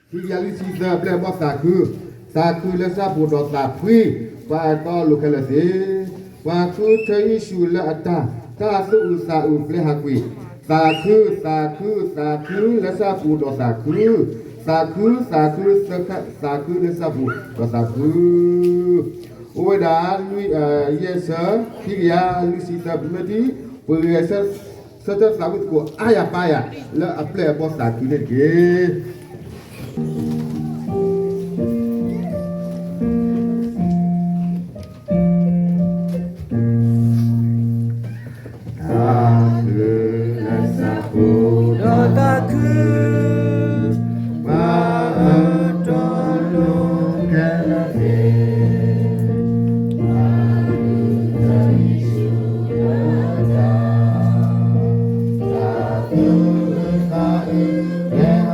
ခံကယၤလွံၢ်ဆံသၢ အပျဲၢ်အဘီၣ်သးခု, သးခုလၢဆၣ်ဖိဒီးသးဖှံ, ပှၤအတီအလိၤခဲလၢာ်သ့ၣ်, ပှၤဃုထၢယ့ၣ်ၡူးလၢအတၢ်, တၢ်သူၣ်အုးသးအုးပျဲဟးကွံာ်, သးခု, သးခု, သးခုလၢဆၣ်ဖိဒီးသးခု, သးခု, သးခု, သးခုလၢဆၣ်ဖိဒီးသးခု. အိၣ်ဝဲဒၣ် ယဲၢ်ဆၢ, ခံကယၤလွံၢ်ဆံသၢ ပမ့ၢ်ထံၣ်, ပှၤဂဲၤဆၢထၢၣ်သးဝံၣ်သကိးအါယၤပၢ်ယၤ လၢအပျဲၢ်အဘီၣ်သးခုန့ၣ်တက့ၢ်. သးခုလၢဆၣ်ဖိဒီးသးခု, ပှၤအတီအလိၤခဲလၢာ်သ့ၣ်, သးခုလၢဆၣ်ဖိဒီးသးခု, သးခုလၢဆၣ်ဖိ, သး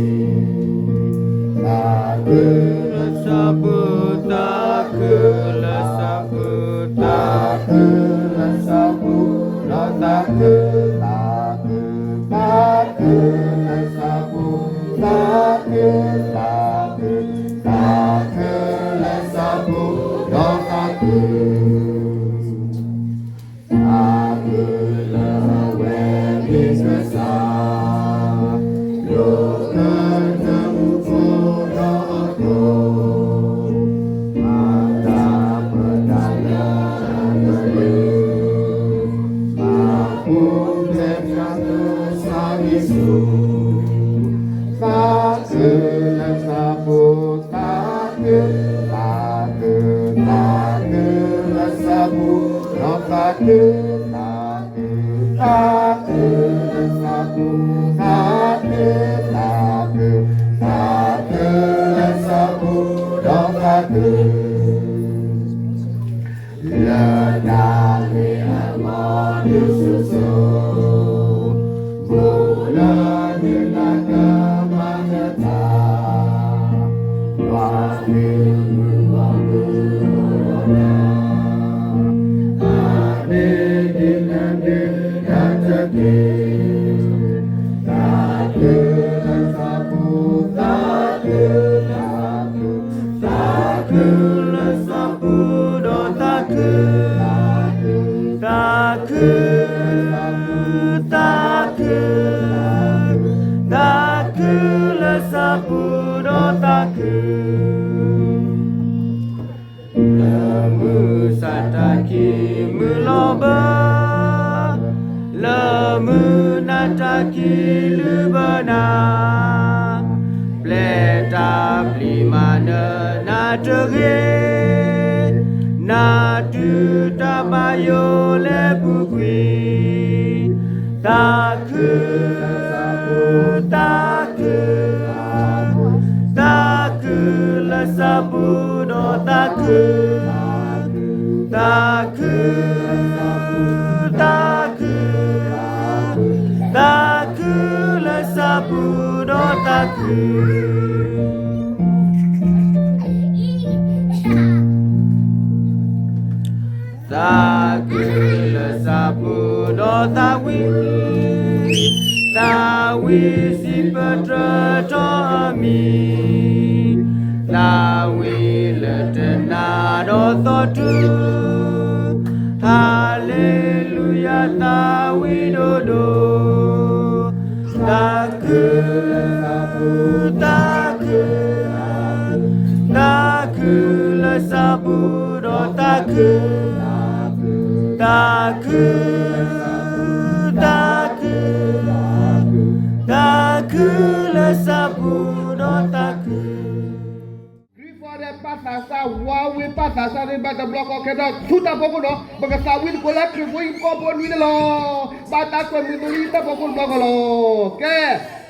ခုလၢဆၣ်ဖိ, သးခုလၢဆၣ်ဖိဒီးသးခု, သးခု, သးခုလၢဆၣ်ဖိ, သးခု, သးခု, သးခုလၢဆၣ်ဖိဒီးသးခု. သးခုလၢအဝဲမ့ၢ်ကစၢ်, ဒိးကနၢမူခိၣ်ဒီးအခိၣ်, မၤတၢ်ပတၢ်လၢအကလုၢ်, မၤပူၤဖျဲးကစၢ်ယ့ၣ်ၡူး, သးခုလၢဆၣ်ဖိ, သးခု, သးခု, သးခုလၢဆၣ်ဖိဒီးသးခု, သးခု, သးခုလၢဆၣ်ဖိ, သးခု, သးခု, သးခုလၢဆၣ်ဖိဒီးသးခု. လၢတၢ်ဂ့ၤအဂီၢ်ဒုးစိၤစိၤ, ဘူးလၢဒုးနၤကမၤနၢၤတၢ်, ယွၤမ့ၢ်မုၢ်ဂီၤမုၢ်ဂီၤနၤ, အမ့ၢ်ဒ်နၤဒုးတၢ်တက့ၢ်. သးခုလၢဆၣ်ဖိ, သးခု, သးခု, သးခုလၢဆၣ်ဖိဒီးသးခု, သးခု, သးခု, သးခုလၢဆၣ်ဖိဒီးသးခု. လၢမုၢ်ဆါတၢ်ခံးမုၢ်လီၤဘၢ, လၢမုၢ်နၤတၢ်ခံးလုၢ်ဘၢနၤ, ပျဲတၢ်ပျံၤမၤနၢၤနၤတဂ့ၤ, နၤတုၤတၢ်ဘၣ်ယိၣ်လၢပူၤကွံာ်, သးခု, သးခု, သးခုလၢဆၣ်ဖိဒီးသးခု, သးခု, သးခု, သးခုလၢဆၣ်ဖိဒီးသးခု. သးခုလၢဆၣ်ဖိဒီးသးဝံၣ်, သးဝံၣ်စံးပတြၢၤထီၣ်အမံၤ, သးဝံၣ်လၢတနၤဒီးသီတူၢ်, ဟၤလ့လူယၤ သးဝံၣ်ဒိၣ်ဒိၣ်, သးခု, သးခု, သးခုလၢဆၣ်ဖိဒီးသးခု, သးခု, သးခု, သးခုလၢဆၣ်ဖိဒီးသးခု. ခရံာ်ဖိဒီးပၢ်သးစၢ်, ဝါဝ့ၢ်ပၢ်သးစၢ် သ့ၣ်တဖၣ်တဘျီဃီခဲဒီး ဆူတၢ်ဖီခိၣ်ဒီး ပကသးဝံၣ်သကိးလၢခရံာ်ဖိဟံၣ်ဖိဃီဖိနွံန့ၣ်လီၤ. ဘၣ်တၢ်ကွဲမုာ်လၢတၢ်ဖီခိၣ်တဘျီဃီလီၤ. ကဲ,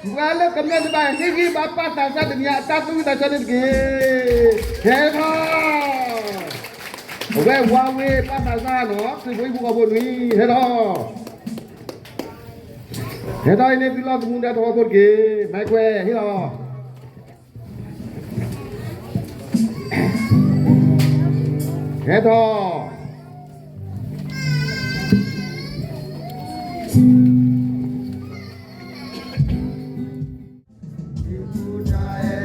ပှၤလၢကမျၢၢ်သ့ၣ်တဖၣ်ဟ့ၣ်ဂံၢ်ဘါပၢ်သးစၢ်တနံၤအတၢ်သူၣ်ဝံၣ်သးဆၢန့ၣ်တက့ၢ်. ဟဲထီၣ်, အဝဲဝါဝ့ၢ်ပၢ်သးစၢ်နီၤ, ခရံာ်ဖိဟံၣ်ဖိဃီဖိနွံ, ဟဲထီၣ်, ဟဲထီၣ်အံၤန့ၣ် သုလီၢ်သမူဒၢထီခိၣ်တက့ၢ်. မၤကွဲးဟ့ၣ်လီၤ. ဟဲထီၣ်.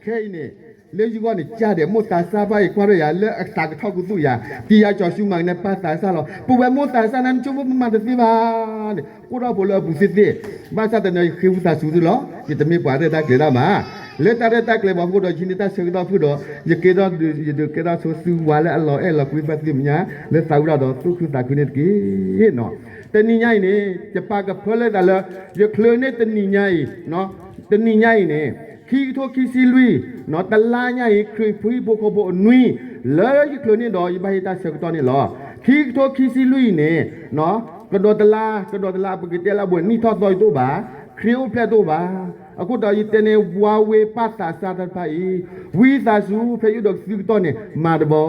ခဲအံၤန့ၣ် လၢယဂီၢ်န့ၣ် ကၢ်ဒဲး မိၢ်သးစၢ်ဘၣ်အံၤ ကွၢ်ထီၣ်ယၤလၢအသးကထီၣ်ကသူၣ်ယၤ, တံၤယၤကၠီၤဆူမၤကနဲ ပၢ်သးစၢ်လီၤ. ပဝဲမိၢ်သးစၢ်န့ၣ် နဆိကမိၣ်ပမၤတသ့ဘၣ်န့ၣ် အိၣ်ဒီးဖိလၢအပူၤသ့ၣ်သ့ၣ်, ဘၣ်ဆၣ်သနာ်က့ ယဃ့ဝံသးစူၤသုလီၤ. ယတမ့ၢ်ပှၤရဲၣ်တၢ်ကျဲၤတၢ်ဘၣ်. လၢတၢ်ရဲၣ်တၢ်ကျဲၤပှၤအဃိဒီး ယဟံးန့ၢ်တၢ်ဆၢကတီၢ်ဖုၣ်ဒီး ယကဲထီၣ် ယဒုးကဲထီၣ်ဆိသုဝါလၢအလီၤအဲၣ်လီၤကွံဘၣ်သုမဲာ်ညါ လၢသးဝံၣ်ဒီးသူၣ်ခုသးခုန့ၣ်တက့ၢ်. တနံၤညါအံၤန့ၣ် ယပာ်ကဖၢလၢသးလၢ ယချုးန့ၢ်တနံၤညါအံၤ, တနံၤညါအံၤန့ၣ် ခံကထိခံဆံလွံၢ်, တလါညါအံၤ ခရံာ်ဖိဟံၣ်ဖိဃီဖိအနွံ လၢယချုးန့ၢ်ဒီးယဘၣ်ဟ့ၣ်တၢ်ဆၢကတီၢ်န့ၣ်လီၤ. ခံကထိခံဆံလွံၢ်အံၤန့ၣ် ကဒီးတလါ, ကဒီးတလါ ပကတဲလၢအဘိၣ် နံၣ်ထီၣ်သီယတအိၣ်ဘၣ်, ခရံာ်အိၣ်ဖျဲၣ်တအိၣ်ဘၣ်. အဃိဒီးယတဲန့ၣ် ဝါဝ့ၤပၢ်သးစၢ်တၢ်တဖၣ်အံၤ ဝံသးစူၤ ဖဲယအိၣ်ဒီးသုကတီၢ်န့ၣ် မၤတဘီ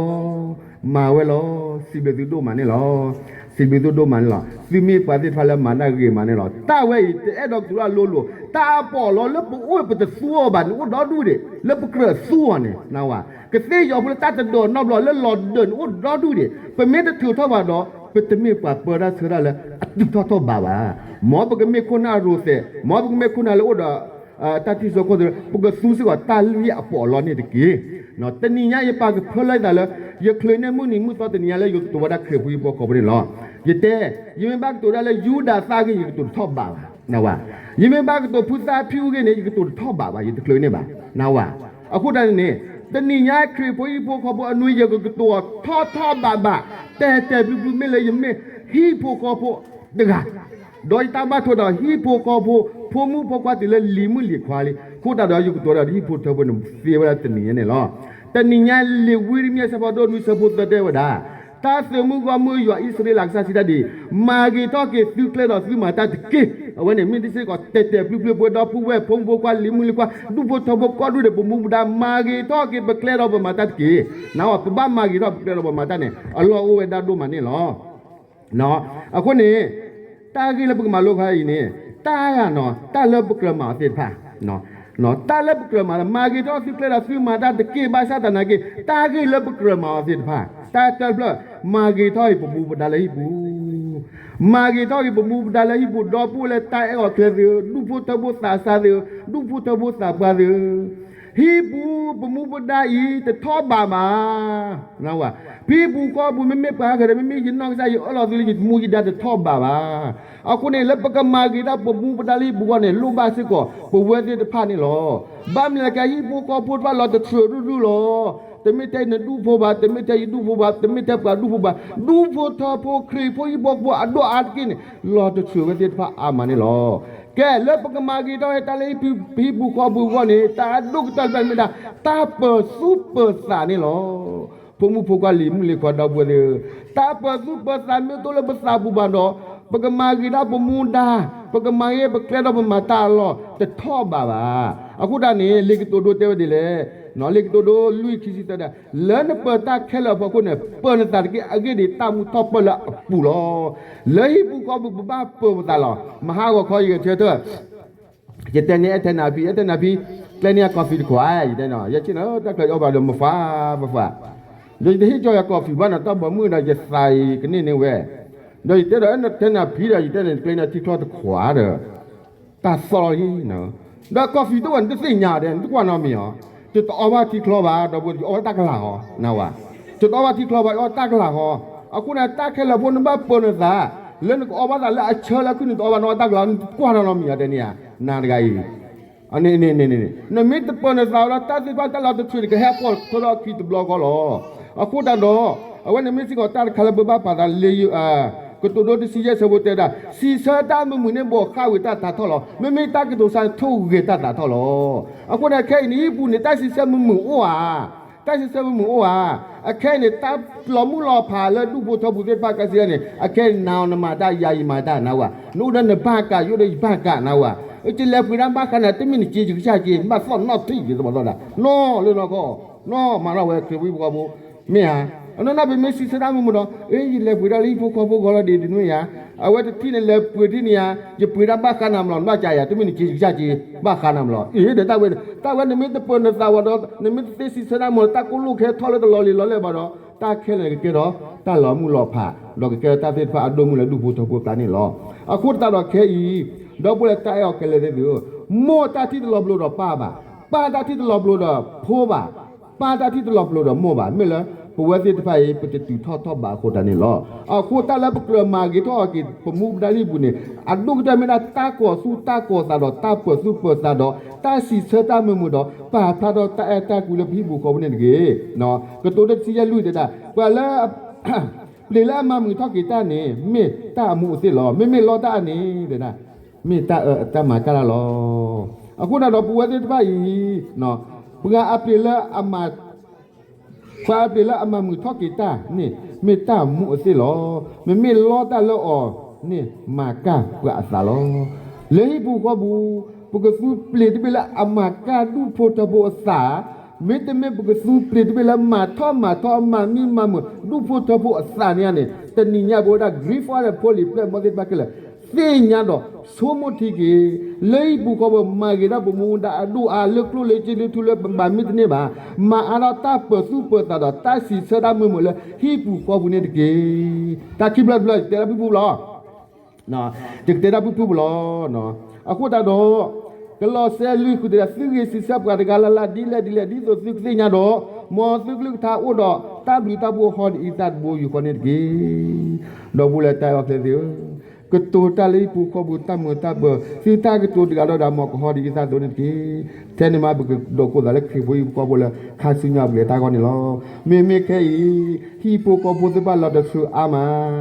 မၤဝဲလီၤ. စံးဘျုးသုဒိၣ်မးန့ၣ်လီၤ. စံးဘျုးသုဒိၣ်မးန့ၣ်လီၤ. သုမ့ၢ်ပှၤသ့ၣ်တဖၣ်လၢမၤတၢ်ဂ့ၤမးန့ၣ်လီၤ. တၢ်ဝဲအံၤ တအဲၣ်ဒိးကတိၤတၢ်လိၤလိၤ, တၢ်အပီးအလီလၢပအိၣ်ပတသူအီၤဘၣ်န့ၣ် အိၣ်ဒီဒူၣ်ဒံး, လၢပကြၢးသူအီၤန့ၣ် နဝဲ, ကသ့ၣ်ယီၤဖိလၢတၢ်တဒိးနီတဘျီလၢလီၤဒၢးန့ၣ် အိၣ်ဒီဒူၣ်ဒံး. ပမ့ၢ်တထုးထီၣ်ဘၣ်ဒီး ပတမ့ၢ်ပှၤပၢတၢ်ဆၢတၢ်လၢအတုၤထီၣ်ထီၣ်ဘးဘၣ်. မ်ပကမ့ၢ်ခိၣ်နၢ်အရိၤသဲး, မ်ပကမ့ၢ်ခိၣ်နၢ်လၢအိၣ်ဒီး တၢ်ထံၣ်စိခိၣ်သး, ပကသူစ့ၢ်ကီးတၢ်လၢအပီးအလီန့ၣ်တက့ၢ်. တနံၤညါယပာ်ကဖၢလၢသးလၢ ယချုးန့ၢ်မုၢ်နံၤမုၢ်သီတနံၤညါလၢယကတိၤဝဲဒၣ်ခရံာ်ဖိဟံၣ်ဖိဃီဖိန့ၣ်လီၤ. ယတဲ, ယမ့ၢ်ဘၣ်ကတိၤဒၣ်လၢယူဒၤသၣ်ဂ့ၢ် ယကတိၤတထီၣ်ဘးဘၣ်, နဝဲ. ယမ့ၢ်ဘၣ်ကတိၤဖုသၣ်ဖၠူၣ်ဂ့ၢ်န့ၣ် ယကတိၤတထီၣ်ဘးဘၣ်, ယတချုးန့ၢ်ဘၣ်, နဝဲ. အဃိတၢ်န့ၣ်န့ၣ် တနံၤညါခရံာ်ဖိဟံၣ်ဖိဃီဖိအနွံ ယကကတိၤအီၤထီၣ်ထီၣ်ဘးဘး, တဲာ်တဲာ်ဖျုးဖျုး မ့ၢ်လၢယမ့ၢ်ဟံၣ်ဖိဃီဖိတဂၤ ဒီးယတၢ်ဘၣ်ထွဲဒီးဟံၣ်ဖိဃီဖိ, ဖိမုၣ်ဖိခွါတုၤလၢလံၤမုၣ်လံၤခွါလံ, အဃိတၢ်ဒီးယကတိၤဒၣ်ဒီးဟံၣ်ဖိထၢဖိန့ၣ် သ့ဝဲဒၣ်တနံၤညါန့ၣ်လီၤ. တနံၤညါလံာ်ဝံယံးရမံယၤ ဆၢဖးဒိၣ်နွံ ဆၢဖိသၢတဲဝဲဒၣ်, တၢ်သုးမုၢ်ဂီၢ်မုၢ်ယွၤအံၣ်စရ့လးကစၢ်စံးတၢ်ဒ်အံၤ, မၤဂ့ၤထီၣ်က့ၤသုကျဲဒီးသုမၤတၢ်တက့ၢ်. အဝဲန့ၣ်မ့ၢ်တၢ်စ့ၢ်ကီးတဲာ်တဲာ်ဖျုးဖျုး ပဝဲဒီပုၢ်ဝဲၢ် ဖိမုၣ်ဖိခွါ လံၤမုၣ်လံၤခွါ ဒူၣ်ဖိထၢဖိကိးဒူၣ်ဒဲး ပမူပဒါ မၤဂ့ၤထီၣ်က့ၤပကျဲဒီးပမၤတၢ်တက့ၢ်. နဝဲ ပဘၣ်မၤဂ့ၤထီၣ်ပကျဲဒီးပမၤတၢ်န့ၣ် အလီၢ်အိၣ်ဝဲဒၣ်ဒိၣ်မးန့ၣ်လီၤ. အဃိန့ၣ် တၢ်ဂ့ၢ်လၢပကမၤလိခါအံၤန့ၣ် တၢ်ဂ့ၢ်နီၤ တၢ်လၢပကြၢးမၤအီၤသ့ၣ်တဖၣ်, တၢ်လၢပကြၢးမၤ မၤဂ့ၤထီၣ်သုကျဲဒီးသုမၤတၢ်တက့ၢ် ဘၣ်ဆၣ်သနာ်က့ တၢ်ဂ့ၢ်လၢပကြၢးမၤအီၤသ့ၣ်တဖၣ် တၢ်တဖျၢၣ် မၤဂ့ၤထီၣ်အံၤ ပမူပဒါလၢဟံၣ်ပူၤ မၤဂ့ၤထီၣ်က့ၤပမူပဒါလၢဟံၣ်ပူၤ ဒီပုၢ်ဝဲၢ်လၢတၢ်အဲၣ်အီၤကျဲသ့ၣ်ဧၢ, ဒူၣ်ဖိထၢဖိသးစၢ်သ့ၣ်ဧၢ, ဒူၣ်ဖိထၢဖိသးပှၢ်သ့ၣ်ဧၢ, ဟံၣ်ပူၤပမူပဒါအံၤ တထီၣ်ဘးဘၣ်. နဝဲ, ဟံၣ်ပူၤဃီပူၤ မ့မ့ၢ်ပှၤဂၤဒီး မ့မ့ၢ်ယနီၢ်ကစၢ် ယအၢၣ်လီၤသုလၢယမူယဒါတထီၣ်ဘးဘၣ်. အဃိန့ၣ် လၢပကမၤဂ့ၤထီၣ်ပမူပဒါလၢဟံၣ်ပူၤဃီန့ၣ် လိၣ်ဘၣ်စ့ၢ်ကီးပဝဲသ့ၣ်တဖၣ်န့ၣ်လီၤ. ဘၣ်မနုၤလဲၣ် ကဟံၣ်ဖိဃီဖိတဖၣ်လီၤတတြူာ်ဒူၣ်ဒူၣ်လီၤ. တမ့ၢ်ထဲနဒူၣ်ဖိဘၣ်, တမ့ၢ်ထဲယဒူၣ်ဖိဘၣ်, တမ့ၢ်ထဲပှၤဒူၣ်ဖိဘၣ်, ဒူၣ်ဖိထၢဖိ ခရံာ်ဖိဟံၣ်ဖိဃီဖိအဒိၣ်အါတက့ၢ်န့ၣ် လီၤတတြူာ်ဝဲသ့ၣ်တဖၣ်အါမးန့ၣ်လီၤ. ကဲ လၢပကမၤဂ့ၤထီၣ်ဝဲတၢ်လၢဟံၣ်ပူၤဃီပူၤအဂီၢ်န့ၣ် တၢ်အဒိၣ်ကတၢၢ်တဖၣ်မ့ၢ်ဒၣ် တၢ်ပၢၤသူၣ်ပၢၤသးန့ၣ်လီၤ. ဖိမုၣ်ဖိခွါ လံၤမုၣ်လံၤခွါ ဒီပုၢ်ဝဲၢ်သ့ၣ်ဧၢ, တၢ်ပၢၤသူၣ်ပၢၤသးမ့ၢ်တအိၣ်လၢပသးပူၤဘၣ်ဒီး ပကမၤဂ့ၤထီၣ်ပမူဒါ, ပကမၤဂ့ၤပကျဲဒီးပမၤတၢ်အလီၢ် တထီၣ်ဘးဘၣ်. အဃိတၢ်န့ၣ် လံာ်ကတိၤဒိတဲဝဲဒ်လဲၣ်, လံာ်ကတိၤဒိလွံၢ်ခံဆံသၢဒၣ်, လၢနပၢၤတၢ်ခဲလၢာ်အဖီခိၣ်န့ၣ် ပၢၤနသးတက့ၢ်. အဂ့ၢ်ဒ်အံၤ တၢ်မူထီၣ်ပၢၢ်လၢအပူၤလီၤ. လၢဟံၣ်ပူၤဃီပူၤ ပဘၣ်ပၢၤပသးလီၤ. မဟါဂီၤခီယဂဲၤဆၢထၢၣ် ယတဲန့ၢ်အဲၣ်ထဲနၤဖံ, အဲၣ်ထဲနၤဖံ, ကျဲန့ၢ်အ coffee တခွး, ယတဲန့ၢ် ယဆ့ၣ်နီၤ တၢ်ချၢအီၣ်ဘၣ်ဒီး မဖး မဖး, ဒီးယတဟ့ၣ်ကၠီယၤ coffee ဘၣ်နီၤ တၢ်ဘီမုၢ်ဒီး ယသးအံၤကန့ၢ်န့ၢ်ဝဲ, ဒီးယတဲဒီး အဲၣ်ထဲနၤဖံဒီး ယတဲန့ၢ် ကျဲန့ၢ်ထံချီတခွးဒီး တၢ်သီၣ်လီၤလံ, ဒီး coffee တအိၣ် နတသ့ၣ်ညါဒီး နတကွၢ်နီတမံၤအီၤ, ယတအီၣ်ဘၣ်ထံချီဘၣ် ဒီပုၢ်ဝဲၢ် ယအီၣ်ဝဲတၢ်ကလၤဃီ, နဝဲ, ယတအီၣ်ဘၣ်ထံချီဘၣ် ယအီၣ်တၢ်ကလၤဃီ, အဃိန့ၣ် တၢ်ခဲလၢာ်ဖိ နဘၣ်ပၢၤနသး, လၢနကအီၣ်ဘၣ်သးလၢအဆၢလၢခုၣ်န့ၣ် တအီၣ်ဘၣ်နီတၢ်ကလၤ နတကွၢ်နီတမံၤအီၤ တဲန့ၢ်ဧါ, နၤတဂၤအံၤ နမ့ၢ်တပၢၤနသးဝဲဒီး တၢ်သ့ၣ်တဖၣ်တၢ်လီၤတတြူာ်န့ၣ် ကဟဲပိာ်ထီၣ်ဒီးခံတဘျီဃီလီၤ. အဃိတၢ်ဒီး အဝဲန့ၣ်မ့ၢ်စ့ၢ်ကီးတၢ်တခါလၢပဘၣ်ပာ်သးလၢ ကတိၤဒိတဆံယဲၢ်ဆၢဖိတဲဒၣ် စံးဆၢတၢ်မုာ်မုာ်န့ၣ် ဘိးဃၣ်ဝဲတၢ်သးထီၣ်လီၤ. မ့မ့ၢ်တၢ်ကတိၤစါန့ၣ် ထိၣ်ဂဲၤတၢ်သးထီၣ်လီၤ. အဃိန့ၣ် ခဲအံၤန့ၣ် ဟံၣ်ပူၤန့ၣ် တၢ်စံးဆၢမုာ်မုာ်အိၣ်ဧါ, တၢ်စံးဆၢမုာ်မုာ်အိၣ်ဧါ, အခဲအံၤန့ၣ် တၢ်လီၤမုၢ်လီၤဖးလၢဒူၣ်ဖိထၢဖိသ့ၣ်တဖၣ်ကစံးန့ၣ် အခဲအံၤ နၤအီၤနမၤတၢ် ယၤယမၤတၢ် နဝဲ, နအိၣ်ဒီးနဘၣ်ကး ယအိၣ်ဒီးယဘၣ်ကး နဝဲ, ယလဲၤပှ့ၤတၢ်ဘၣ်ဃးနၤ တမ့ၢ်နစ့ယကစၢ်စ့ နဘၣ်သီၣ်နီၣ်ထံၣ်သးဘၣ်သီၣ်ဒၣ် နီၢ်လၢနီၢ်ခီ, နီၢ်မၤထီၣ်ဝဲခရံာ်ဖိဟံၣ်ဖိဃီဖိ, မ့ၢ်ဧါ, အနီၢ်နီၢ်ပမ့ၢ်စံးဆၢတၢ်မုာ်မုာ်ဒီး အ့ ယလဲၤပှ့ၤတၢ်လၢဟံၣ်ဖိဃီဖိဂီၢ်လီၤဒ်တနွံဧါ, အဝဲတထံၣ်န့ၣ် လဲၤပှ့ၤထံၣ်န့ၣ်ဧါ, ယပှ့ၤတၢ်ဘၣ်ဃးနၤမးလီၤ နဘၣ်ကးယၤ တမ့ၢ်နစ့ယကစၢ်စ့ ဘၣ်ဃးနၤမးလီၤ. အ့ ဒီးတၢ်ဝဲ, တၢ်ဝဲနမ့ၢ်တပၢၤနသးဝဲဒီး နမ့ၢ်တသ့စံးဆၢတၢ်မုာ်ဒီး တၢ်ကိၣ်လိၣ်ကဟဲထီၣ်လၢတလီၤလံၤလီၤလဲၣ်ဘၣ်ဒီး တၢ်ခဲလၢာ်န့ၣ်ကကဲထီၣ် တၢ်လီၤမုၢ်လီၤဖး, ဒီးကကဲထီၣ်တၢ်သ့ၣ်တဖၣ်အဒိၣ်မုၢ်လၢဒူၣ်ဖိထၢဖိအကျါန့ၣ်လီၤ. အဃိသတးဒီးခဲအံၤ, ဒီပုၢ်ဝဲၢ်လၢတၢ်အဲၣ်အီၤခဲလၢာ်သ့ၣ်ဧၢ, မိၢ်တၢ်ထံၣ်တလီၤပျိဒီးပၢ်ဘၣ် ပၢ်တၢ်ထံၣ်တလီၤပလိာ်ဒီးဖိဘၣ်, ပၢ်တၢ်ထံၣ်တလီၤပလိာ်ဒီးမိၢ်ဘၣ်, မ့ၢ်လၢပဝဲသ့ၣ်တဖၣ်အံၤ ပတတုၤထီၣ်ထီၣ်ဘးအဃိတၢ်န့ၣ်လီၤ. အဃိတၢ်လၢပကြၢးမၤဂ့ၤထီၣ်အီၤက့ၤ ပမူပဒါလၢဟံၣ်ပူၤန့ၣ် အဒိၣ်ကတၢၢ်မ့ၢ်ဒၣ်တၢ်ကီၤသူၣ်တၢ်ကီၤသးဒီးတၢ်ပၢၤသူၣ်ပၢၤသးဒီး တၢ်စံးဆၢတၢ်မုာ်မုာ်ဒီး ပာ်ဖျါထီၣ်တၢ်အဲၣ်တၢ်ကွံလၢပဟံၣ်ပူၤဃီပူၤန့ၣ်တက့ၢ်. ကတိၤတဆံယဲၢ်လွံၢ်တဲဒၣ် ပှၤလၢ ပျ့ၤလၢအမၤမုာ်ထီၣ်က့ၤတၢ်န့ၣ် မ့ၢ်တၢ်အမူအသ့ၣ်လီၤ. မ့မ့ၢ်လီတၢ်အန့ၣ် တဲဒၣ် မ့ၢ်တၢ်အၢတၢ်မၤကၢ်တၢ်လီၤ. အဃိသတးဒီးပဝဲသ့ၣ်တဖၣ်အံၤ ပှၤအပျ့ၤလၢအမၤ ပှၤအပျ့ၤလၢအမၤမုာ်ထီၣ်က့ၤတၢ်န့ၣ် မ့ၢ်တၢ်မူအသ့ၣ်လီၤ. မ့မ့ၢ်လီတၢ်လၢအီၤန့ၣ် မၤကၢ်ပှၤအသးလီၤ. လၢဟံၣ်ပူၤဃီပူၤ ပကသူပျ့ၤတဘ့ၣ်လၢအမၤကၢ်ဒူၣ်ဖိထၢဖိအသး, မ့တမ့ၢ်ပကသူပျ့ၤတဘ့ၣ်လၢမၤထီၣ်မၤထီမၤမံမၤမုာ် ဒူၣ်ဖိထၢဖိအသးန့ၣ်န့ၣ် တနံၤညါပဝဲဒၣ် grief အီၤဒီးဖိလံၤပျဲၢ်ဘီသ့ၣ်တဖၣ်ခဲလၢာ် သ့ၣ်ညါဒီးဆိကမိၣ်ထံက့ၤ လၢဟံၣ်ပူၤဃီပူၤ မၤဂ့ၤထီၣ်ပမူဒါအဒိၣ်အါလၢကျိၣ်လၢစ့လၢထူလၢဘးမ့ၢ်တန့ၢ်ဘၣ်, မၤအါထီၣ်တၢ်ပၢၤသူၣ်ပၢၤသးဒီးတၢ်စံးဆၢတၢ်မုာ်မုာ်လၢဟံၣ်ပူၤဃီပူၤန့ၣ်တက့ၢ်. တၢ်ခံဖျၢၣ်တဖျၢၣ် ယတဲဒၣ်ဖုၣ်ဖုၣ်လီၤ. ယကတဲဒၣ်ဖုၣ်ဖုၣ်ပူၤလီၤ. အဃိသတးဒီး ကလီးစဲလွံၢ်ဃုတဲဒၣ် သုဂ့ၤစံးဆၢပှၤတဂၤလၢ်လၢ်ဒ်လဲၣ်ဒ်လဲၣ် ဒ်သိးသုကသ့ၣ်ညါဒီး မ်သုကလုၢ်ကထါအိၣ်ဒီးတၢ်ဘျုးတၢ်ဖှိၣ်ဟီဒ်အံသၣ်တဘိယူၢ်ဃီန့ၣ်တက့ၢ်. ဒီပုၢ်ဝဲၢ်တၢ်အဲၣ်အီၤခဲသ့ၣ်ဧၢ, ကတိၤတၢ်လၢဟံၣ်ပူၤဃီပူၤတၢ်မုာ်တၢ်ပၢၤ သုတၢ်ကတိၤတဂၤဒီးဒၣ် မ်ကဟီဒ်အံသၣ်အသိးန့ၣ်တက့ၢ်. ထဲန့ၣ်မး ပကဒိးကိးသးလၢခရံာ်ဖိဟံၣ်ဖိဃီဖိလၢ ခါဆူညါအပူၤလဲၤတၢ်ဂီၢ်န့ၣ်လီၤ. မ့မ့ၢ်ခဲအံၤ ဟံၣ်ဖိဃီဖိသ့ၣ်တဖၣ်လီၤတဆူအါမး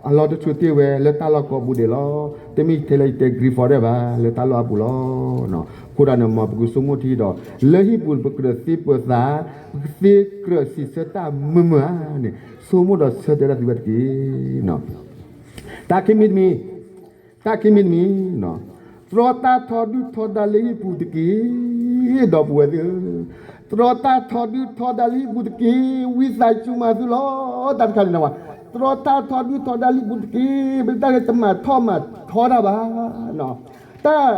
အလီၤတဆူတ့ၢ်ဝဲလၢတၢ်လီၢ်ကိးပူၤဒဲးလီၤ. တမ့ၢ်ထဲလၢယတဲ grief အီၤဒဲးဘၣ် လၢတၢ်လီၢ်အပူၤလီၤ. အဃိဒၣ်န့ၣ် မ်ပကဆိကမိၣ်ထံဒီး လၢဟံၣ်ပူၤပကြၢးသ့ပၢၤသး ပကသ့ကြၢးစံးဆၢတၢ်မုာ်မုာ်ဧါန့ၣ် ဆိကမိၣ်ဒီးဆၢတဲာ်ဒၣ်သုဝဲတက့ၢ်. တၢ်ခံမံၤတမံၤ, တၢ်ခံမံၤတမံၤ, တြီတၢ်ထီဒုၣ်ထီဒါလၢဟံၣ်ပူၤတက့ၢ်. ဒီပုၢ်ဝဲၢ်သ့ၣ်ဧၢ, တြီတၢ်ထီဒုၣ်ထီဒါလၢဟံၣ်ပူၤတက့ၢ်. ဝံသးစူၤမၤသုလီၤ. တၢ်တခါန့ၣ်ဝဲ တြီတၢ်ထီဒုၣ်ထီဒါလၢဟံၣ်ပူၤတက့ၢ်. ပတၢ်တမၤထီၣ်မၤထီတၢ်ဘၣ်. တၢ်,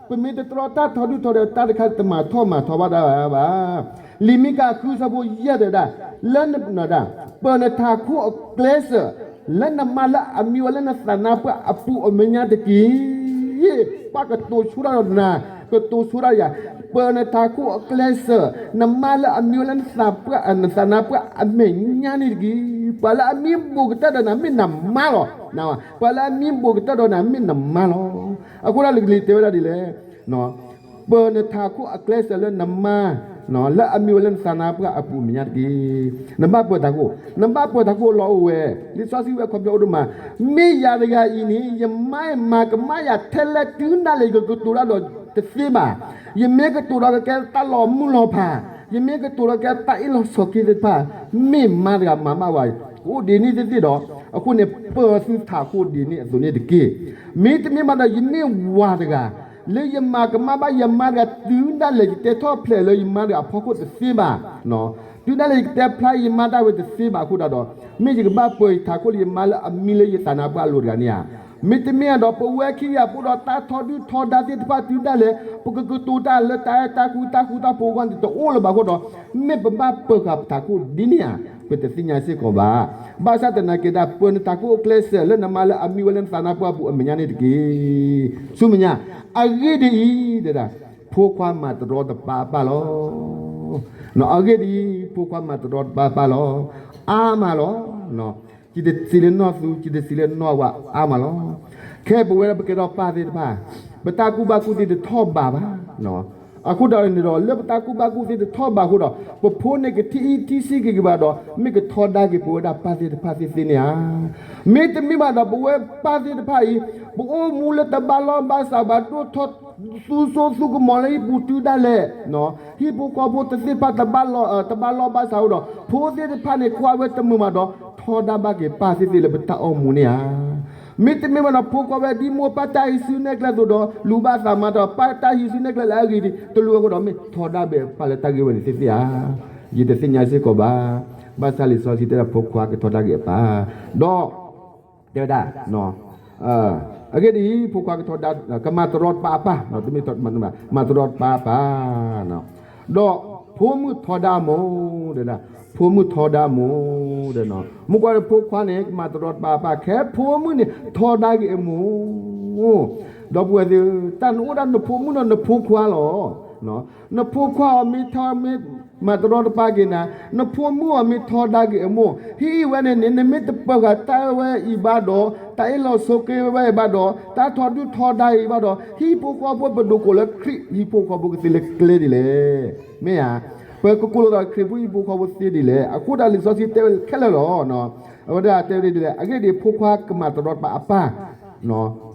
ပမ့ၢ်တတြီတၢ်ထီဒုၣ်ထီဒါ တၢ်တခါတမၤထီၣ်မၤထီဘၣ်တၢ်ဘၣ်. လံာ်မံကၤဃုဆၢဖိယဲၢ်တဲဝဲဒၣ်, လၢန, ပၢၤနထးခိၣ်အကျဲစၢၤ လၢနမါလၢအမံဝဲလၢနသးနါပှၢ်အပူၤအမဲာ်ညါတက့ၢ်. ပှၤကတိၤဆိဒၣ်ဒီးနၤ, ကတိၤဆိဒၣ်ယၤ, ပၢၤနထးခိၣ်အကျဲစၢၤ နမါလၢအမံဝဲလၢနသးနါပှၢ်အမဲာ်ညါန့ၣ်တက့ၢ်. ပှၤလၢအမံဘူးကတၢၢ်ဒီးနၤမ့ၢ်နမါလီၤ. ပှၤလၢအမံဘူးကတၢၢ်ဒီးနၤမ့ၢ်နမါလီၤ. အဃိဒၣ်လၢကလံၤတဲဝဲဒၣ်ဒ်လဲၣ်, ပၢၤနထးခိၣ်အကျဲစၢၤလၢနမါ လၢအမံဝဲလၢနသးနါပှၢ်အပူၤအမဲာ်ညါတက့ၢ်. နဘၣ်ပၢၤထးခိၣ်, နဘၣ်ပၢၤထးခိၣ်လီၤအိၣ်ဝဲ, လံာ်စီဆှံဝဲခီဖျိအိၣ်ဒိၣ်မး, မ့ၢ်ယၤတဂၤအံၤန့ၣ် ယမါအံၤမၤကမၣ်ယၤထဲလဲၣ်တုၤဒၣ်လဲာ် ယကကတိၤတၢ်ဒီးတသ့ဘၣ်. ယမ့ၢ်ကတိၤဒီးကကဲတၢ်လီၤမုၢ်လီၤဖး, ယမ့ၢ်ကတိၤဒီးကဲတၢ်အ့ၣ်လိာ်ဆိးက့သ့ၣ်တဖၣ်, မ့ၢ်မါတဂၤမၤဘၣ်ဝဲ, ကအိၣ်ဒ်န့ၣ်သ့ၣ်သ့ၣ်ဒီး, အဃိန့ၣ် ပၢၤသုထးခိၣ်ဒ်န့ၣ်အသိးန့ၣ်တက့ၢ်. မ့တမ့ၢ်ဘၣ်ဒီး ယမ့ၢ်ဝၤတဂၤ လၢယမၤကမၣ်ဘၣ်ယမါတဂၤ တုၤဒၣ်လဲာ်ယတဲထီၣ်ဖျဲးလၢယမါတဂၤအဖီခိၣ်တသ့ဘၣ်, တုၤဒၣ်လဲာ်ယကတဲဖျါယမါတၢ်ဝဲတသ့ဘၣ်အဃိဒၣ်ဒီး, မ့ၢ်ယကဘၣ်ပၢၤယထးခိၣ်လၢယမါလၢအမံလၢယသးနါပှၢ်အလိၤတဂၤန့ၣ်ဧါ. မ့တမ့ၢ်ဒီး ပဝဲခံဂၤပအိၣ်ဒီးတၢ်ထီဒုၣ်ထီဒါသ့ၣ်တဖၣ်တုၤဒၣ်လဲာ် ပကကတိၤတၢ်လၢတၢ်အဲၣ်တၢ်ကွံတၢ်ဃူတၢ်ဖိးအဂီၢ်န့ၣ် တအိၣ်လၢၤဘၣ်အဃိဒီး, မ့ၢ်ပဘၣ်ပၢၤဃာ်ပထးခိၣ်ဒ်န့ၣ်ဧါ, ပတသ့ၣ်ညါစ့ၢ်ကီးဘၣ်. ဘၣ်ဆၣ်သနာ်က့ဒၣ် ပၢၤနထးခိၣ်အကျဲစၢၤလၢနမါလၢအမံဝဲလၢနသးနါပှၢ်အပူၤအမဲာ်ညါန့ၣ်တက့ၢ်. ဆူမဲာ်ညါ, အဂ့ၢ်ဒ်အံၤ, တဲဒၣ်, ဖိခွါမၤတရီတပါအပၢ်လီၤ. အဂ့ၢ်ဒ်အံၤ, ဖိခွါမၤတရီတပါအပၢ်လီၤ. အါမးလီၤ. ယတစံးလၢနီၢ်သူ, ယတစံးလၢနီၢ်ဝၤအါမးလီၤ. ခဲအံၤပဝဲဒၣ်ပကဲထီၣ်ပၢ်သ့ၣ်တဖၣ်, ပတၢ်ကူၣ်ဘၣ်ကူၣ်သ့တထီၣ်ဘးဘၣ်. အဃိဒီးန့ၣ်ဒီး လၢပတၢ်ကူၣ်ဘၣ်ကူၣ်သ့တထီၣ်ဘးအဃိဒီး ပဖိန့ၣ်ကထံၣ်အံၣ်ထံၣ်ဆံးက့ၤက့ၤဘၣ်ဒီး မ့ၢ်ကထီဒါက့ၤပဝဲဒၣ်ပၢ်သ့ၣ်တဖၣ်သ့ၣ်သ့ၣ်န့ၣ်ဧါ. မ့တမ့ၢ်ဘၣ်ဒီး ပဝဲပၢ်သ့ၣ်တဖၣ်အံၤ ပအိၣ်မူလၢတဘၣ်လီၢ်ဘၣ်စးဘၣ် ဒိၣ်ထီၣ်သူစိသူကမီၤလၢဟံၣ်ပူၤတုၤဒၣ်လဲာ်, ဟံၣ်ဖိဃီဖိတသ့ၣ်တဖၣ်တဘၣ်လီၢ်ဘၣ်စးအဃိဒီး ဖိသ့ၣ်တဖၣ်န့ၣ် ကွၢ်ဝဲတမုာ်ဘၣ်ဒီး ထီဒါဘၣ်က့ၤပၢ်သ့ၣ်သ့ၣ်လၢပတၢ်အိၣ်မူန့ၣ်ဧါ. မ့တမ့ၢ်ဘၣ်ဒီး ဖိခွါဝဲဒ်မိၢ်ပၢ်တၢ်ဟံးစုနဲၣ်ကျဲအသိးဒီး လူၤဘၣ်သးမၤဒီး ပၢ်တၢ်ဟံးစုနဲၣ်ကျဲလၢအဂ့ၤဒ်တလိၤအဃိဒီး မ့ၢ်ထီဒါဘၣ်ပၢ်လၢတၢ်ဂ့ၢ်ဝဲန့ၣ်သ့ၣ်သ့ၣ်ဧါ. ယတသ့ၣ်ညါစ့ၢ်ကီးဘၣ်. ဘၣ်ဆၣ်လံာ်စီဆှံတဲဒၣ်ဖိခွါကထီဒါက့ၤအပၢ်, ဒီး တဲဝဲဒၣ်, အဂ့ၢ်ဒ်အံၤ, ဖိခွါကထီဒါ, ကမၤတရီတပါအပၢ်, တမ့ၢ်, မၤတရီတပါအပၢ်, ဒီးဖိမုၣ်ထီဒါအမိၢ်, တဲဒၣ်, ဖိမုၣ်ထီဒါအမိၢ်, တဲ, မ့ၢ်ကွၢ်လၢဖိခွါန့ၣ် ကမၤတရီတပါအပၢ်, ခဲဖိမုၣ်န့ၣ် ထီဒါက့ၤအမိၢ်. ဒီပုၢ်ဝဲၢ်သ့ၣ်, တၢ်နအိၣ်ဒၣ်နဖိမုၣ်ဒီးနဖိခွါလီၤ. နဖိခွါအီၤမ့ၢ်ထီ မ့ၢ်မၤတရီတပါက့ၤနၤ, နဖိမုၣ်အီၤမ့ၢ်ထီဒါက့ၤအမိၢ်, ဟံၣ်ဝဲန့ၣ်န့ၣ် နမ့ၢ်တပၢၤဃာ်တၢ်အၢဝဲအံၤဘၣ်ဒီး, တၢ်အ့ၣ်လိာ်ဆိးက့ဝဲအံၤဘၣ်ဒီး, တၢ်ထီဒုၣ်ထီဒါအံၤဘၣ်ဒီး, ဟံၣ်ဖိဃီဖိပဒိၣ်ကိးလၢခရံာ်ဟံၣ်ဖိဃီဖိကသ့လၢကျဲဒ်လဲၣ်. မ့ၢ်ဧါ. ပကကိးလိာ်သးခရံာ်ဖိဟံၣ်ဖိဃီဖိသ့ဒ်လဲၣ်. အဃိတၢ်လံာ်စီဆှံတဲဝဲခဲလၢာ်လီၤ. အဝဲဒၣ်တဲဝဲဒ်လဲၣ်, အဂ့ၢ်ဒ်အံၤ, ဖိခွါကမၤတရီတပါအပၢ်,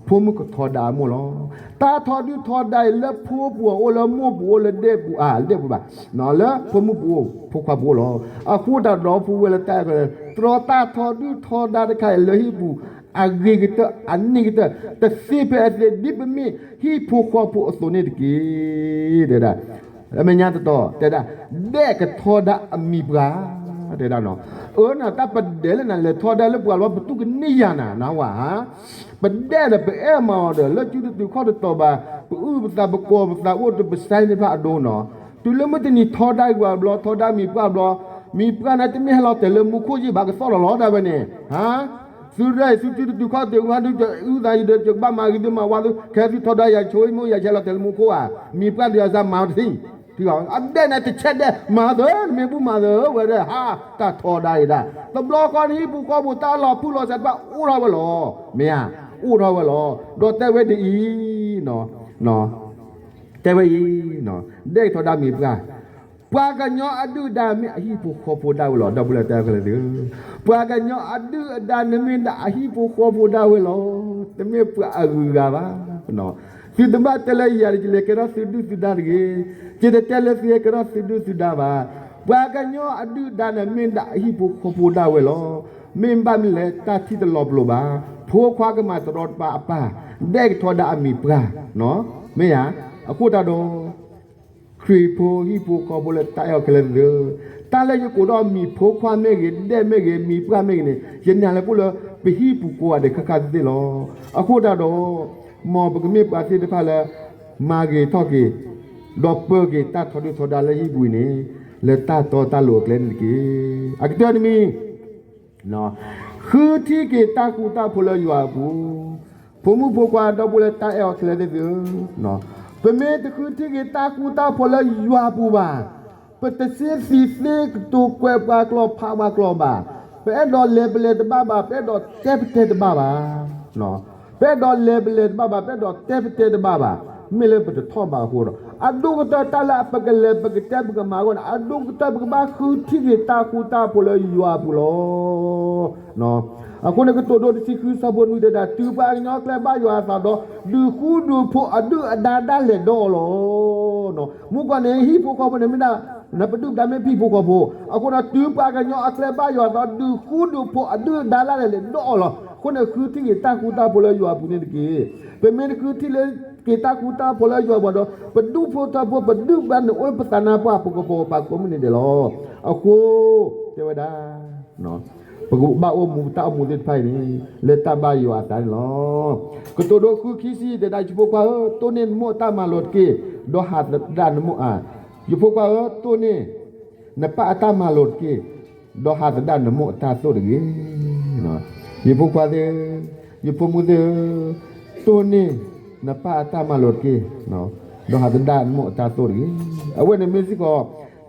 ဖိမုၣ်ကထီဒါအမိၢ်လီၤ. တၢ်ထီဒုၣ်ထီဒါအံၤ လၢဖိပူၤအအိၣ်, လၢမိၢ်ပူၤအအိၣ်, လၢဒဲပူၤ, လၢဒဲပူၤဘၣ်, လၢဖိမုၣ်ပူၤအအိၣ်, ဖိခွါပူၤအအိၣ်လီၤ. အဃိတၢ်ဒီပုၢ်ဝဲၢ်လၢတၢ်အဲၣ်ခဲလၢာ်, တြီတၢ်ထီဒုၣ်ထီဒါတခါအံၤ လၢဟံၣ်ပူၤအဂ့ၤကတၢၢ်, အန့ၣ်ကတၢၢ်, တသ့ဖဲအသ့, ဒ်ပမ့ၢ်ဟံၣ်ဖိဃီဖိအသိးန့ၣ်တက့ၢ်. တဲဒၣ် အမဲာ်ညါတတီၤ တဲဒၣ်, ဒဲးကထီဒါအမံၤပှၢ်, တဲဒၣ်နီၤ. အၢ နတၢ်ပဒဲးလၢနလဲၤထီဒါလၢပှၤလီၤ ပတူၢ်ကန့ၢ်ယၤနၤ နဝၤဧါ. ပဒဲးဒီး ပအဲၣ်မၤအီၤဒီး လၢစုတတုၤခီၣ်တတီၤဘၣ်, ပအုၣ်ပသး ပကိးပသး အိၣ်တပစဲန့ၣ်ဖးအဒိနီၤ. တုၤလၢမုၢ်တနံၤထီဒါက့ၤပှၤဘျီ, ထီဒါမံၤပှၢ်ဘျီ, မံၤပှၢ်န့ၣ် တမ့ၢ်ဟဲလီၤတဲာ်လၢမူခိၣ်ယ့ၢ်ဘၣ် ကသီၣ်လီၤလီၤဒၣ်ဝဲန့ၣ်, သုရဲၣ် သုစုတတုၤခီၣ်တတုၤ အုၣ်သးယဒီး ယကဘၣ်မၤဂ့ၤသုမၤဝါသု ခဲသုထီဒါယၤ ဆိမိၣ်ယၤ ဆဲးလီၤတဲာ်လၢမူခိၣ်ဧါ, မံၤပှၢ်ဒီးယၤစၢ်မၤအီၤတထံၣ်, အဒဲးန့ၣ်တဆဲးဒဲး မၤသၢ နမ့ၢ်ဘူၣ်မၤသၢ ဝဲဒၣ်ဟး တၢ်ထီဒါအံၤဒၣ်, တဘျီဃီန့ၣ် ဟံၣ်ဖိဃီဖိတၢ်လီၤဖုၣ်လီၤစဲးတဖၣ်အိၣ်ထီၣ်ဝဲလီၤ, မ့ၢ်ဧါ, အိၣ်ထီၣ်ဝဲလီၤ. ဒီးတဲဝဲဒ်အံၤ, တဲဝဲအံၤ, ဒဲးကထီဒါမံၤပှၢ်, ပှၤကညီအဒုၣ်အဒါမ့ၢ်အဟံၣ်ဖိဃီဖိဒၣ်ဝဲလီၤ. ဒီပုၢ်ဝဲၢ်တဲခဲလၢာ်သ့ၣ်ဧၢ, ပှၤကညီအဒုၣ်အဒါန့ၣ်မ့ၢ်ဒၣ်အဟံၣ်ဖိဃီဖိဒၣ်ဝဲလီၤ. တမ့ၢ်ပှၤအဂုၤအဂၤဘၣ်. သုတဘၣ်တဲလၢယၤ ယလဲၤကဲထီၣ်သုဒုၣ်သုဒါတဂ့ၤ, ယတတဲလၢသုဟဲကဲထီၣ်သုဒုၣ်သုဒါဘၣ်. ပှၤကညီအဒုၣ်အဒါန့ၣ်မ့ၢ်ဒၣ်အဟံၣ်ဖိဃီဖိဒၣ်ဝဲလီၤ. မ့ၢ်ဘၣ်မနုၤလဲၣ် တၢ်ထံၣ်တလီၤပလိာ်ဘၣ်. ဖိခွါကမၤတရီတပါအပၢ်, ဒဲးကထီဒါအမံၤပှၢ်, မ့ၢ်ဧါ. အဃိတၢ်ဒီး ခရံာ်ဖိဟံၣ်ဖိဃီဖိလၢတၢ်အဲၣ်အီၤခဲလၢာ်သ့ၣ်ဧၢ, တၢ်လၢယကိးဒီးမံၤဖိခွါမ့ၢ်ဂ့ၤ, ဒဲးမ့ၢ်ဂ့ၤ, မံၤပှၢ်မ့ၢ်ဂ့ၤန့ၣ် ယနၢ်လၢပအိၣ်လၢပဟံၣ်ပူၤကိးဂၤဒဲးခဲခါသ့ၣ်လီၤ. အဃိတၢ်ဒီး မ်ပကမ့ၢ်ပှၤသ့ၣ်တဖၣ်လၢ မၤဂ့ၤထီၣ်က့ၤ ဒီးပၢၤက့ၤတၢ်ထီဒုၣ်ထီဒါလၢဟံၣ်ပူၤအံၤန့ၣ် လၢတၢ်တီတၢ်လိၤအကျဲန့ၣ်တက့ၢ်. အကတၢၢ်တမံၤ ဃုထံၣ်က့ၤတၢ်ဃူတၢ်ဖိးလၢယွၤအပူၤ, ဖိမုၣ်ဖိခွါဒီပုၢ်ဝဲၢ်လၢတၢ်အဲၣ်အီၤခဲလၢာ်သ့ၣ်ဧၢ, ပမ့ၢ်တဃုထံၣ်က့ၤတၢ်ဃူတၢ်ဖိးလၢယွၤအပူၤဘၣ်, ပတသ့သံသ့ကတိၤကွဲးပှၤကျိာ်ဖးပှၤကျိာ်ဘၣ်, ပအဲၣ်ဒိးလဲၤပလဲၤတဘၣ်ဘၣ်, ပအဲၣ်ဒိးတဲပတဲတဘၣ်ဘၣ်, ပအဲၣ်ဒိးလဲၤပလဲၤတဘၣ်ဘၣ်, ပအဲၣ်ဒိးတဲပတဲတဘၣ်ဘၣ်, မ့ၢ်လၢပတထီၣ်ဘးအဃိဒီး အဒိၣ်ကတၢၢ်တၢ်လၢပကလဲၤပကတဲပကမၤအဂီၢ်န့ၣ် အဒိၣ်ကတၢၢ်ပကဘၣ်ဃုထံၣ်က့ၤတၢ်ဃူတၢ်ဖိးလၢယွၤအပူၤလီၤ. အဃိန့ၣ် ကတိၤဒိတဆံဃုဆၢဖိနွံတဲဒၣ် တုၤပှၤကညီအကျဲဘၣ်ယွၤအသးဒီး ဒုးဃူဒုးဖိးအဒုၣ်အဒါဒၣ်လဲာ်ဒီးအီၤလီၤ. မုၢ်ကီၢ်န့ၣ် ဟံၣ်ဖိဃီဖိန့ၣ်မ့ၢ်ဒၣ် နပဒုၣ်ပဒါမ့ၢ်ဟံၣ်ဖိဃီဖိ, အဃိဒီးတုၤပှၤကညီအကျဲဘၣ်ယွၤအသး ဒုးဃူဒုးဖိးအဒုၣ်အဒါဒၣ်လဲာ်ဒီးအီၤလီၤ. အဃိန့ၣ် ဃုထံၣ်က့ၤတၢ်ဃူတၢ်ဖိးလၢယွၤအပူၤန့ၣ်တက့ၢ်. ပမ့ၢ်တဃုထံၣ်လၢက့ၤတၢ်ဃူတၢ်ဖိးလၢယွၤအပူၤဒီး ပဒူၣ်ဖိထၢဖိ ပဒုၣ်ပဒါန့ၣ်အိၣ်လၢပသးနါပှၢ် ပကပိာ်ပာ်ကိးမုၢ်နံၤဒဲးလီၤ. အဃိ တဲဝဲဒၣ် ပကဘၣ်အိၣ်မူပတၢ်အိၣ်မူသ့ၣ်တဖၣ်အံၤန့ၣ် လၢတၢ်ဘၣ်ယွၤအသးန့ၣ်လီၤ. ကတိၤဒိဃုခံဆံတဲဒၣ် ယဖိခွါဧၢ, တိၢ်န့ၢ်နမိၢ်အတၢ်မၤလိာ်တက့ၢ်, ဒီးဟးသဒၣ်နမိၢ်အ, ယဖိခွါဧၢ, တိၢ်န့ၢ်နပၢ်အတၢ်မၤလိာ်တက့ၢ်, ဒီးဟးသဒၣ်နမိၢ်အတၢ်သိၣ်တဂ့ၤ. ယဖိခွါသ့ၣ်ဧၢ, ယဖိမုၣ်သ့ၣ်ဧၢ, တိၢ်န့ၢ်နပၢ်အတၢ်မၤလိာ်တက့ၢ်, ဒီးဟးသဒၣ်နမိၢ်အတၢ်သိၣ်တဂ့ၤ. အဝဲန့ၣ်မ့ၢ်စ့ၢ်ကီး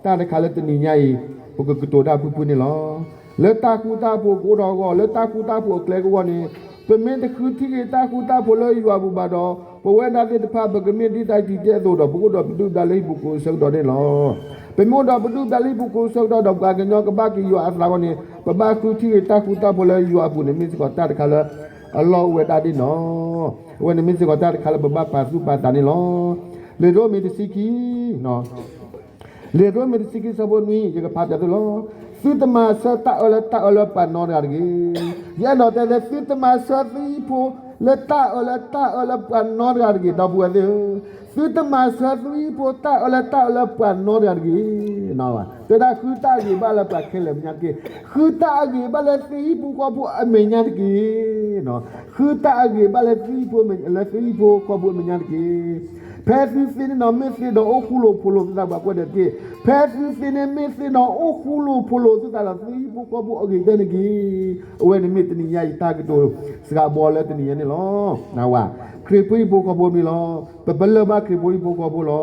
တၢ်တခါလၢတနံၤညါအံၤ ပကကတိၤတၢ်ဖုၣ်ဖုၣ်န့ၣ်လီၤ. လၢတၢ်ဃူတၢ်ဖိးကအိၣ်ထီၣ်အဂီၢ်, လၢတၢ်ဃူတၢ်ဖိးအကျဲကဂီၢ်န့ၣ်, ပမ့ၢ်တဃုထံၣ်က့ၤတၢ်ဃူတၢ်ဖိးလၢယွၤအပူၤဘၣ်ဒီး ပဝဲဒၣ်သ့ၣ်တဖၣ် ပကမ့ၢ်ဒ်တၢ်တံၤတဲအသိးဒီး ပကအိၣ်ဒီးပဒုၣ်ပဒါလၢဟံၣ်ပူၤကိးဆၢကတီၢ်န့ၣ်လီၤ. ပမ့ၢ်အိၣ်ဒီးပဒုၣ်ပဒါလၢဟံၣ်ပူၤကိးဆၢကတီၢ်ဒီး ပှၤကညီကဘၣ်က့ၤယွၤအသးအဂီၢ်န့ၣ် ပဘၣ်ဃုထံၣ်က့ၤတၢ်ဃူတၢ်ဖိးလၢယွၤအပူၤန့ၣ် မ့ၢ်စ့ၢ်ကီးတၢ်တခါလၢ အလီၢ်အိၣ်ဝဲဒၣ်ဒ်န့ၣ်လီၤ. အဝဲန့ၣ်မ့ၢ်စ့ၢ်ကီးတၢ်တခါလၢပဘၣ်ပာ်သူၣ်ပာ်သးန့ၣ်လီၤ. လံာ်ရိမ့ၤတဆံခံ လံာ်ရိမ့ၤတဆံခံဆၢဖိနွံ ယကဖးပၠးသုလီၤ. သုတမၤဆၢတၢ်အၢလၢတၢ်အၢလၢပှၤနီတဂၤတဂ့ၤ. ယအဲၣ်ဒိးတဲလၢ သုတမၤဆၢသုဟံၣ်ဖိလၢတၢ်အၢလၢတၢ်အၢလၢပှၤနီတဂၤတဂ့ၤ ဒီပုၢ်ဝဲၢ်သ့ၣ်ဧၢ. သုတမၤဆၢသုဟံၣ်ဖိတၢ်အၢလၢတၢ်အၢလၢပှၤနီတဂၤတဂ့ၤ. တဲဒၣ်ဃုတၢ်အဂ့ၤဘၣ်လၢပှၤခဲလၢာ်အမဲာ်ညါတက့ၢ်. ဃုတၢ်အဂ့ၤဘၣ်လၢသုဟံၣ်ဖိဃီဖိအမဲာ်ညါတက့ၢ်. ဃုတၢ်အဂ့ၤဘၣ်လၢသုဟံၣ်ဖိ လၢသုဟံၣ်ဖိဃီဖိအမဲာ်ညါတက့ၢ်. ဖဲသုသ့န့ၣ်နီၢ်မ့ၢ်သ့ဒီးအိၣ်ဃူလိာ်ဖိးလိာ်သုသးဘၣ်ကွဲးဒီးတက့ၢ်. ဖဲသုသ့န့ၣ်မ့ၢ်သ့ဒီးအိၣ်ဃူလိာ်ဖိးလိာ်သုသးဒီးသုဟံၣ်ဖိဃီဖိအဂ့ၤကတၢၢ်န့ၣ်တက့ၢ်. အဝဲန့ၣ်မ့ၢ်တနံၤညါယတၢ်ကတိၤစှၤဘီလၢတနံၤညါန့ၣ်လီၤ. နဝၤ, ခရံာ်ဖိဟံၣ်ဖိဃီဖိမံၤလီၤ. ပပလၢၢ်ဘၣ်ခရံာ်ဖိဟံၣ်ဖိဃီဖိလီ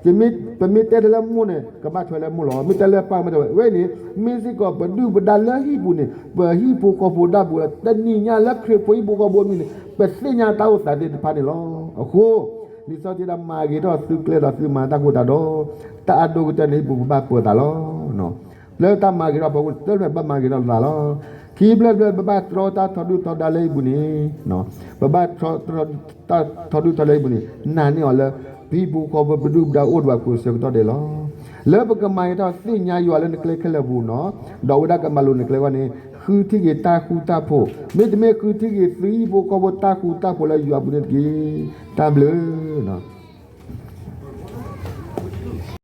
ၤ. ပမ့ၢ်တဲတၢ်လၢမိၢ်န့ၣ် ကဘၣ်ထွဲလၢမိၢ်လီၤ. မ့ၢ်တဲလၢပၢ်မ့ၢ်တဝဲန့ၣ် မ့ၢ်စ့ၢ်ကီးပဒုၣ်ပဒါလၢဟံၣ်ပူၤန့ၣ် ပဟံၣ်ဖိဃီဖိဒၣ်ပူၤလီၤ. တနံၤညါလၢခရံာ်ဖိဟံၣ်ဖိဃီဖိမံၤန့ၣ် ပသ့ၣ်ညါတၢ်အိၣ်သးသ့ၣ်တဖၣ်န့ၣ်လီၤ. အဃိ လံာ်စီဆှံတဲဒၣ်မၤဂ့ၤထီၣ်သုကျဲဒီးသုမၤတၢ်ဃိတၢ်ဒီး တၢ်အဒိၣ်ကတၢၢ်န့ၣ်ဟံၣ်ပူၤပဘၣ်ပၢၤသးလီၤ. လၢတၢ်မၤဂ့ၤထီၣ်ဖီခိၣ် တဖျၢၣ်ဖျၢၣ်ဘၣ်မၤဂ့ၤထီၣ်လိာ်သးလီၤ. ခံဖျၢၣ်တဖျၢၣ်ပဘၣ်တြီတၢ်ထီဒုၣ်ထီဒါလၢဟံၣ်ပူၤန့ၣ် ပဘၣ်တြီတၢ်ထီဒုၣ်ထီဒါလၢဟံၣ်ပူၤန့ၣ် နာ်န့ၢ်အီၤလၢ ပဟံၣ်ဖိဃီဖိပဒုၣ်ပဒါအိၣ်ဒီးပှၤကိးဆၢကတီၢ်ဒဲးလီၤ. လၢပကမၤဂ့ၤထီၣ်သ့ၣ်ညါယွၤလၢနကျဲခဲလၢာ်ပူၤနီၢ် ဒီးအဝဲဒၣ်ကမၤလိၤနကျဲအဂီၢ်န့ၣ် ဃုထံၣ်က့ၤတၢ်ဃူတၢ်ဖိး, မ့တမ့ၢ်ဃုထံၣ်က့ၤသုဟံၣ်ဖိဃီဖိတၢ်ဃူတၢ်ဖိးလၢယွၤအပူၤန့ၣ်တက့ၢ်. တၢ်ဘျုးနီၢ်